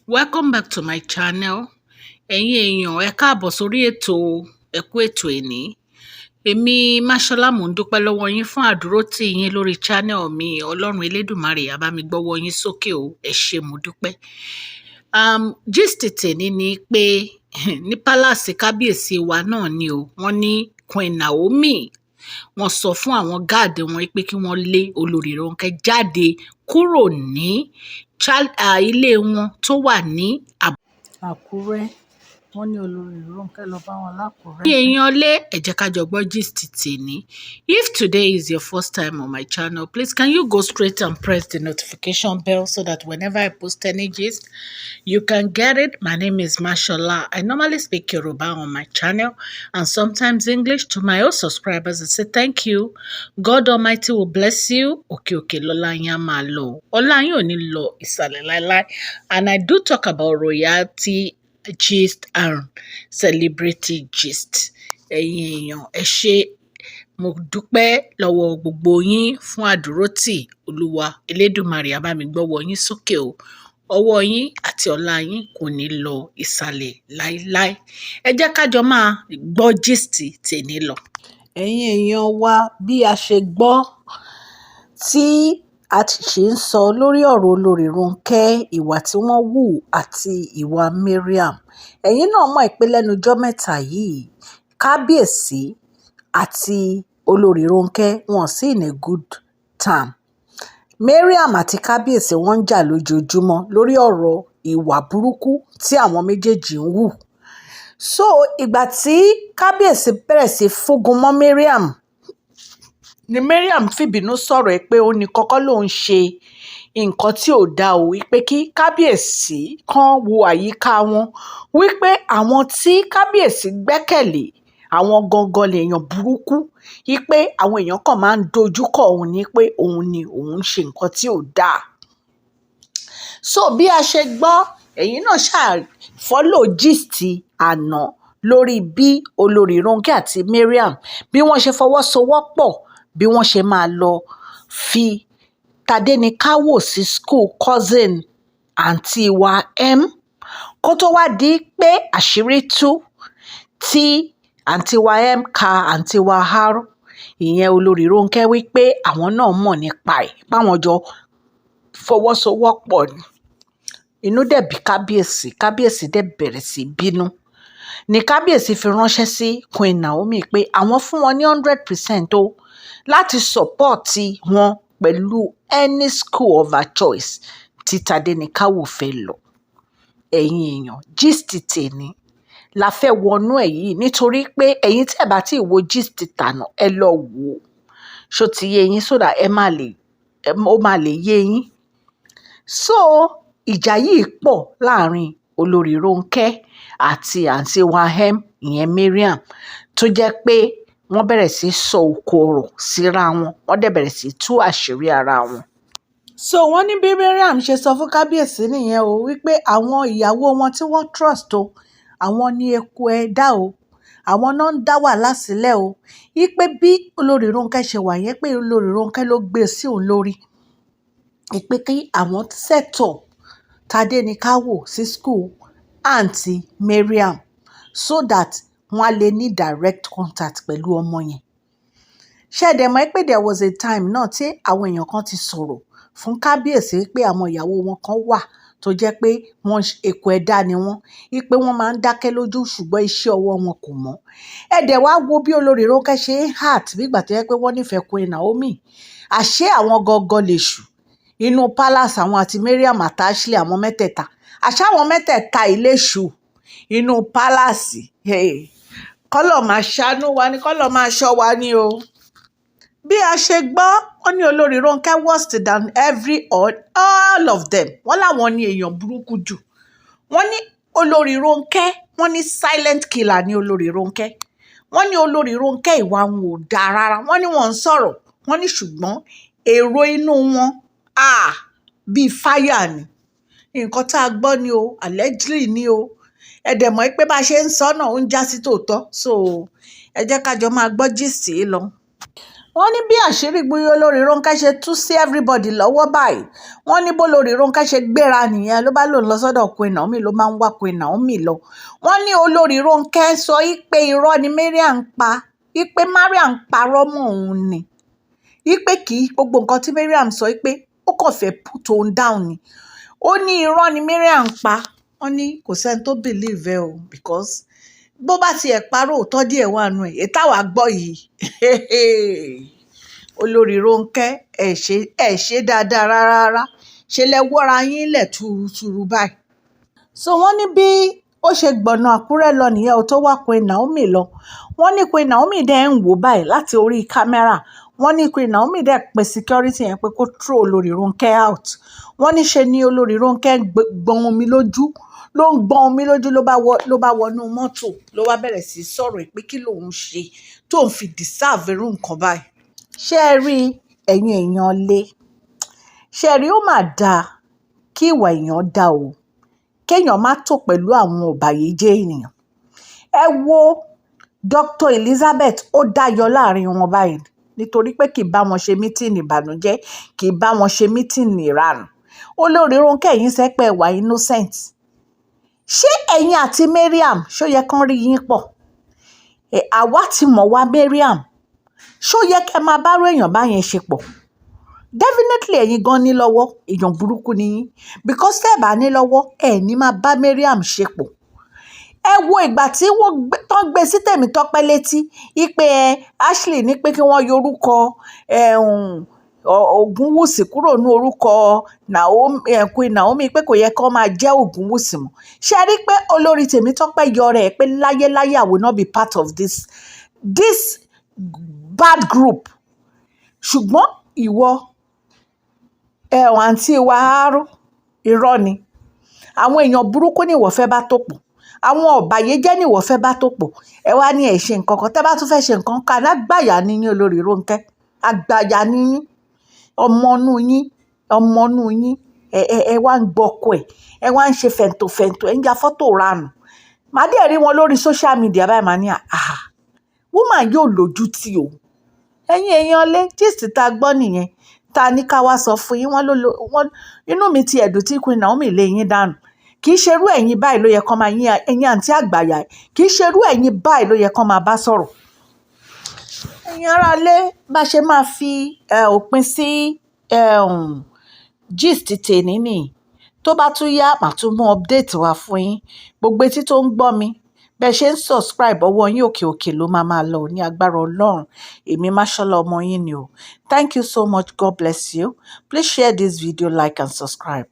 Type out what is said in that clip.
Welcome back to my channel. Ẹ̀yin èèyàn, ẹ káàbọ̀ sórí ètò. Ẹ kú ètò ẹ̀ní. Èmi Máṣọ́lá, mò ń dúpẹ́ lọ́wọ́ yín fún àdúrótì yín lórí channel mi. Ọlọ́run Elédùmarè á bá mi gbọ́wọ́ yín sókè o. Ẹ ṣé, mo dúpẹ́. Gist tèmi ni pé ní palace kábíyèsí wa náà ni o, wọ́n ní Queen Naomi, wọ́n sọ fún àwọn guard wọn pé kí wọ́n lé olórí Ronke jáde kúrò ní ilé wọn tó wà ní Àkúrẹ́. Wọ́n ní Olórí Ronke lọ bá wọn lákùrẹ́. Èèyàn lé, ẹ jẹ́ ká jọ gbọ́ gist tèmi. If today is your first time on my channel, please can you go straight and press the notification bell so that whenever I post any gist, you can get it. My name is Mashola. I normally speak Yoruba on my channel and sometimes English. To my old subscribers, I say thank you. God Almighty will bless you. Òkè òkè lọ́lá yín á máa lọ, ọlá yín ò ní lọ ìsàlẹ̀ láéláé. And I do talk about royalty gist and celebrity gist. Ẹ̀yin èèyàn, ẹ ṣé, mo dúpẹ́ lọ́wọ́ gbogbo yín fún àdúrótì. Olúwa Elédùmarè á bá mi gbọ́wọ́ yín sókè o. Ọwọ́ yín àti ọlá yín kò ní lọ ìsàlẹ̀ láéláé. Ẹ jẹ́ ká jọ máa gbọ́ gist tèmi lọ. Ẹ̀yin èèyàn wa, bí a ṣe gbọ́ tí a ṣì ń sọ lórí ọ̀rọ̀ Olórí Ronke, ìwà tí wọ́n hù àti ìwà Mariam, ẹ̀yin náà mọ̀ pé lẹ́nu ọjọ́ mẹ́ta yìí, kábíyèsí àti Olórí Ronke wọn sì in a good term. Mariam àti kábíyèsí, wọ́n ń jà lójoojúmọ́ lórí ọ̀rọ̀ ìwà burúkú tí àwọn méjèèjì ń hù. So ìgbà tí kábíyèsí bẹ̀rẹ̀ sí fúngun mọ́ Mariam ni Mariam fìbínú sọ̀rọ̀ ẹ̀ pé òun nìkan kọ́ lòún ṣe nǹkan tí ò dáa o, wípé kí kábíyèsí kan wo àyíká wọn, wípé àwọn tí kábíyèsí gbẹ́kẹ̀lé, àwọn gangan lèèyàn burúkú, wípé àwọn èèyàn kan máa ń dojú kọ òun ní pé òun ni òun ń ṣe nǹkan tí ò dáa. So bí a ṣe gbọ́, ẹ̀yin náà ṣáà follow gist àná lórí bí Olórí Ronke àti Mariam, bí wọ́n ṣe fọwọ́sowọ́pọ̀, bí wọ́n ṣe máa lọ fi Tádéníkàwò sí school cousin àǹtí wa M, kó tó wá di pé àṣírí tú tí àǹtí wa M ka àǹtí wa R, ìyẹn Olórí Ronke, wípé àwọn náà mọ̀ nípa ẹ̀, páwọn jọ fọwọ́sowọ́pọ̀ ni. Inú dẹ̀ bí kábíyèsí, kábíyèsí dẹ̀ bẹ̀rẹ̀ sí í bínú ní kábíyèsí fi ránṣẹ́ sí Queen Naomi pé àwọn fún wọn ní 100% o láti support wọn pẹ̀lú any school of her choice tí Tádéníkàwò fẹ́ lọ. Ẹ̀yin èèyàn, gist tèmi la fẹ́ wọnú ẹ̀ yìí, nítorí pé ẹ̀yin tí ẹ̀ bá tí ì wo gist tàná, ẹ lọ wò ó. Ṣó ti yé yín? So that ẹ má lè ó máa lè yé yín. So ìjà yìí pọ̀ láàrin Olórí Ronke àti àǹtí wa M, ìyẹn Mariam, tó jẹ́ pé wọ́n bẹ̀rẹ̀ sí í sọ òkò ọ̀rọ̀ síra wọn, wọ́n dẹ̀ bẹ̀rẹ̀ sí í tú àṣírí ara wọn. So wọ́n ní bí Mariam ṣe sọ fún kábíyèsí nìyẹn o, wípé àwọn ìyàwó wọn tí wọ́n trust o, àwọn ní eku ẹ̀dá o, àwọn náà ń dá wàhálà sílẹ̀ o, wípé bí Olórí Ronke ṣe wà yẹn, pé Olórí Ronke ló gbé e sí òun lórí, wípé kí àwọn set up Tádéníkàwò sí school àǹtí Mariam so that wọ́n á lè ní direct contact pẹ̀lú ọmọ yẹn. Ṣé ẹ dẹ̀ mọ̀ pé there was a time náà tí àwọn èèyàn kan ti sọ̀rọ̀ fún kábíyèsí pé àwọn ìyàwó wọn kan wà tó jẹ́ pé wọ́n eku ẹ̀dá ni wọ́n, wípé wọ́n máa ń dákẹ́ lójú ṣùgbọ́n iṣẹ́ ọwọ́ wọn kò mọ́? Ẹ dẹ̀ wá wo bí Olórí Ronke ṣe ń act bí ìgbà tó jẹ́ pé wọ́n nífẹ̀ẹ́ Queen Naomi. Àṣé àwọn gangan lèṣù inú palace, àwọn àti Mariam àti Ashley, àwọn mẹ́tẹ̀ẹ̀ta. Àṣé àwọn mẹ́tẹ̀ẹ̀ta ìléṣù inú palace. Kọ́lọ̀ máa ṣàánú wa ní, kọ́lọ̀ máa ṣọ́ wa ní o. Bí a ṣe gbọ́, wọ́n ní Olórí Ronke worse than every or all of them. Wọ́n láwọn ní èèyàn burúkú jù. Wọ́n ní Olórí Ronke, wọ́n ní silent killer ní Olórí Ronke. Wọ́n ní Olórí Ronke, ìwà wọn ò dáa rárá. Wọ́n ní wọ́n ń sọ̀rọ̀, wọ́n ní ṣùgbọ́n èrò inú wọn, ah, bíi fáyà ni. Nǹkan tá a gbọ́ ni o, allegedly ni o. Ẹ dẹ̀ mọ̀ pé bá a ṣe ń sọ náà, ó ń já sí tòótọ́. So ẹ jẹ́ ká jọ máa gbọ́ gist yìí lọ. Wọ́n ní bí àṣírí gbúyọ́ olórí Ronke ṣe tú sí everybody lọ́wọ́ báyìí, wọ́n ní bó lórí Ronke ṣe gbéra nìyẹn, ló bá lòun lọ sọ́dọ̀ Queen Naomi, ló máa ń wá Queen Naomi lọ. Wọ́n ní olórí Ronke sọ pé irọ́ ni Mariam pa, pé Mariam parọ́ mọ́ òun ni, wípé kì í gbogbo nǹkan tí Mariam sọ, pé ó kàn fẹ́ put òun down ni. Ó ní irọ́ ni Mariam pa. Wọ́n ní kò sẹ́ni tó believe ẹ o, because bó bá tiẹ̀ parọ́, òótọ́ díẹ̀ wà nù ẹ̀. Èyí táwa gbọ́ yìí, olórí Ronke, ẹ̀ ṣe, ẹ̀ ṣe dáadáa rárá rárá. Ṣe lẹ wọ́ra yín lẹ̀ túrútúrú báyìí. So wọ́n ní bí ó ṣe gbọ̀nà Àkúrẹ́ lọ nìyẹn o, tó wá Queen Naomi lọ. Wọ́n ní Queen Naomi dẹ̀ ń wò báyìí láti orí kámẹ́rà. Wọ́n ní Queen Naomi dẹ̀ pe security yẹn pé kó throw olórí Ronke out. Wọ́n ní ṣe ni olórí Ronke gbọ́n omi lójú, ló ń gbọ́n omi lójú, ló bá wọnú mọ́tò, ló wá bẹ̀rẹ̀ sí í sọ̀rọ̀ pé kí lòun ṣe tóun fi deserve irú nǹkan báyìí. Ṣé ẹ rí, ẹ̀yin èèyàn lé? Ṣé ẹ rí, ó mà dáa kí ìwà èèyàn dáa o, kéèyàn má tò pẹ̀lú àwọn ọ̀bàyéjẹ́ ènìyàn. Ẹ wo Dr. Elizabeth, ó dáyọ láàrin wọn báyìí nítorí pé kì í bá wọn ṣe meeting ìbànújẹ́, kì í bá wọn ṣe meeting ìranù. Olórí Ronke, ẹ̀yin sẹ́pẹ̀ wà innocent. Ṣé ẹ̀yin àti Mariam, ṣó yẹ kán rí yín pọ̀? Àwa ti mọ̀ wá Mariam. Ṣó yẹ kẹ́ máa bá irú èèyàn báyẹn ṣe pọ̀? Definitely ẹ̀yin gan ní lọ́wọ́, èèyàn burúkú ni yín, because tẹ́ ẹ̀ bá ní lọ́wọ́, ẹ̀ ní máa bá Mariam ṣe pọ̀. Ẹ wo ìgbà tí wọ́n tán gbé sí Tèmítọ́pẹ́ létí wípé ẹ Ashley ní pé kí wọ́n yọ orúkọ Ògúnwùsì kúrò ní orúkọ Naomi, Queen Naomi, pé kò yẹ kó máa jẹ́ Ògúnwùsì mọ́. Ṣé ẹ rí pé olórí Tèmítọ́pẹ́ yọ rẹ̀ pé láyéláyé, I will not be part of this bad group. Ṣùgbọ́n ìwọ àǹtí wa àárò, irọ́ ni. Àwọn èèyàn burúkú ni ìwọ fẹ́ bá tó pọ̀, àwọn ọ̀bàyéjẹ́ ni ìwọ fẹ́ bá tó pọ̀. Ẹ wá ní ẹ̀ ṣe nǹkan kan, tẹ́ bá tún fẹ́ ṣe nǹkan kan, alágbàyà ni yín. Olórí Rónkẹ́, àgbàyà ni yín. Ọmọ inú yín, ọmọ inú yín, ẹ wá ń gbọ́kọ ẹ̀, ẹ wá ń ṣe fẹ̀ǹtòfẹ̀ǹtò, ẹ ń ya fọ́tò ranù. Màá dẹ̀ rí wọn lórí social media báyìí, màá ní, "Ah, woman yóò lójú tì o." Ẹ̀yin èèyàn lé, gist tá a gbọ́ nìyẹn tá a ní ká wá sọ fún yín. Wọ́n ló lo wọ́n. Inú mi ti ẹ̀dùn tí Queen Naomi lé yín dànù. Kì í ṣerú ẹ̀yin báyìí ló yẹ kán máa yín, ẹ̀yin àǹtí àgbàyà, kì í ṣerú ẹ̀yin báyìí ló yẹ kán máa bá sọ̀rọ̀. Ẹ̀yin aráalé, bá ṣe máa fi òpin sí gist tèmi nìyí. Tó bá tún yá, màá tún mú update wá fún yín. Gbogbo etí tó ń gbọ́ mi, bẹ́ẹ̀ ṣe ń subscribe, ọwọ́ yín òkè òkè ló máa máa lọ ní agbára Ọlọ́run. Èmi Máṣọ́lá ọmọ yín ni o. Thank you so much. God bless you. Please share this video, like and subscribe.